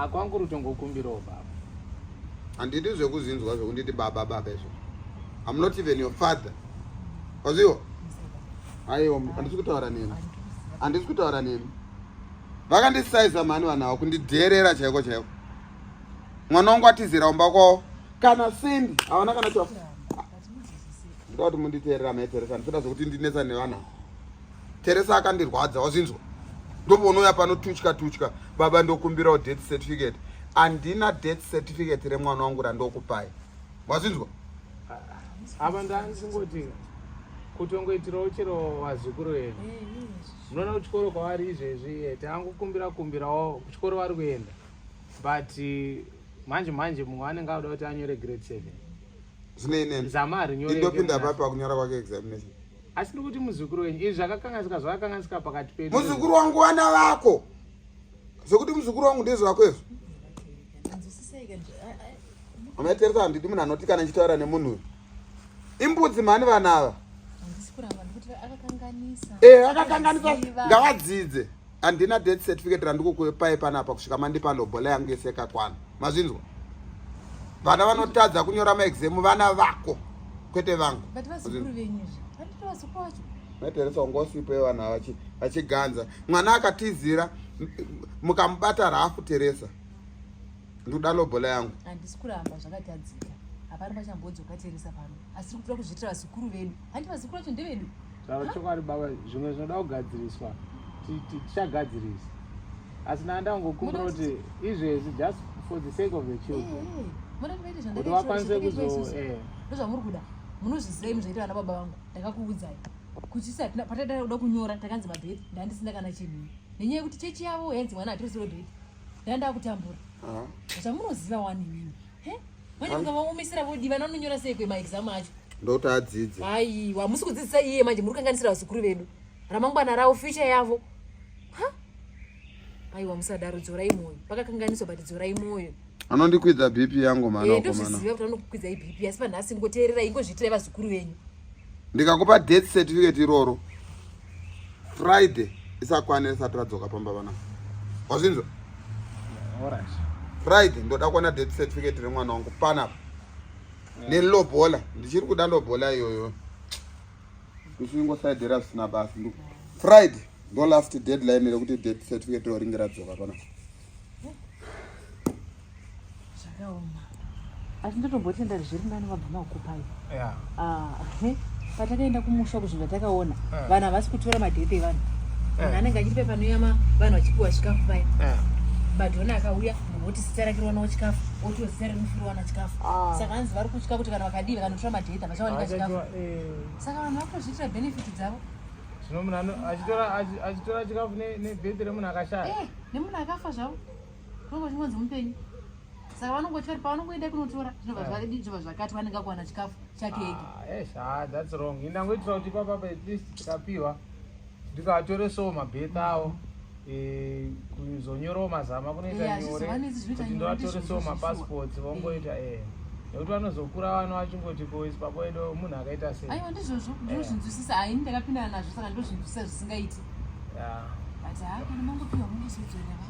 Ah, kwangu rutongokumbirawo baba. Handidi zvekuzinzwa zvekunditi baba baba izvo. I'm not even your father. Waziwa? Aiwa, handisi kutaura nemi. Handisi kutaura nemi. Vakandisaiza mhani vanhu ava kundidheerera chaiko chaiko. Mwana wangu atizira kumba kwavo. Kana sendi havana kana chafu. Ndoda kuti munditeerera mai Teresa, ndinoda zvekuti ndinetsa nevana. Teresa akandirwadza wazvinzwa ndopounouya pano tutya tutya baba ndokumbirawo death certificate handina death certificate remwana wangu randokupai wazvinzwa apa ndandisingoti kutongoitirawo chero vazukuru vedu munoona kuchikoro kwavari izvezvi eh, tangokumbira kumbirawo kuchikoro vari kuenda but eh, manje manje mumwe anenge akuda kuti anyore grade 7 zvinei neni zama harinyoreke indopinda papi pakunyora kwake examination Asi ndiri kuti muzukuru wenyu izvi zvakakanganisika zvakakanganisika pakati pedu. Muzukuru wangu vana vako. Zvekuti muzukuru wangu ndezvako izvo. Amai Teresa handidi munhu anoti kana ndichitaura nemunhu uyu. Imbudzi mhani vana ava. Eh, akakanganisa ngavadzidze. Handina death certificate randikukupai panapa kusvika mandipa lobola yangu yese yakakwana. Mazvinzwa? Vana vanotadza kunyora maexam vana vako kwete vangu. But vazukuru venyu izvi. Handiti vazukuru vacho. Maiteresa wanga usipo vana vachiganza. Mwana akatizira mukamubata rafu Teresa. Ndoda lobola yangu. Handisi kuramba zvakatadzika. Hapana pachambodzoka Teresa pano. Asi tiri kutoda kuzviitira vazukuru vedu. Handiti vazukuru vacho ndevedu. Taura chokwadi baba, zvimwe zvinoda kugadziriswa tichagadzirisa. Asi ndaa ndangokumbira kuti izvezvi just for the sake of the children. Eh, eh, Kuti vakwanise kuzo eh. Ndozvamuri kuda. Munozviziva imi zvaita vana baba vangu. Ndakakuudzai. Kuti isu hatina pataida kuda kunyora takanzi mabhedhi ndandisina kana chinhu. Nenyaya yekuti chechi yavo yainzi mwana hatirisiro bhedhi. Ndanda kutambura. Zvamunoziva wani imimi. He? Manje mukavaomesera vodi vana vanonyora sei kwemaexam acho? Ndokuti adzidze. Aiwa, hamusi kudzidzisa iye manje muri kukanganisira vazukuru vedu. Ramangwana ravo, future yavo. Ha? Aiwa, musadaro, dzorai moyo. Pakakanganiswa but dzorai moyo. Anondikwidza BP yangu mwana Eh, wakomana. ndozviziva kuti vanokukwidzai BP asi panhasi ngoteererai ingozviitirai vazukuru venyu. Ndikakupa death certificate iroro Friday isakwane risati radzoka pamba vana. Wazvinzwa? Alright. Friday ndoda kuona death certificate remwana wangu panapa. Nelobola, ndichiri kuda lobola iyoyo. Ndisingosaidhera zvisina basa. Friday ndo last deadline rekuti death certificate roringe radzoka panapa. Zvakaoma. Asi ndotombotenda zviri nani vabvuma kukupai. Yeah. Ah, patakaenda kumusha kuzvinhu zvatakaona yeah. vanhu havasi kutora madhete evanhu. Yeah. Munhu anenge achiri panouya vanhu vachipiwa chikafu paya. Yeah. Madhona akauya munhu oti zita rake riwanawo chikafu otiwo zita remufi riwana chikafu. Ah. Saka hanzi vari kutya kuti kana vakadii vakanotora madhete havachawanika chikafu. Eh. Saka vanhu vakutozviitira benefit dzavo. Zvino munhu achitora chikafu nebhedhi remunhu akashaya. Eh, nemunhu akafa zvavo. Kunenge kuchingonzi mupenyu. Saka vanongoti vari pavanongoenda kunotora zvinobva zvadii zvinobva zvakati vanenge akuwana chikafu chake ega. Ah, yes, ah, that's wrong. Indangoitira kuti ipapa at least tikapiwa ndikatore so mabheta awo eh, kuzonyorawo mazama kunoita Yeah, nyore hazvizovanetsi, zvinoita kuti nyore, ndovatore ndizvozvo so zveshuwa. mapassports vongoita eh nekuti vanozokura vana vachingoti ko isi baba wedu munhu akaita sei Aiwa ndizvozvo ndinozvinzwisisa haini ndakapindana nazvo saka ndozvinzwisisa zvisingaiti. Yeah. But haa kana mangopiwa mungozodzorera.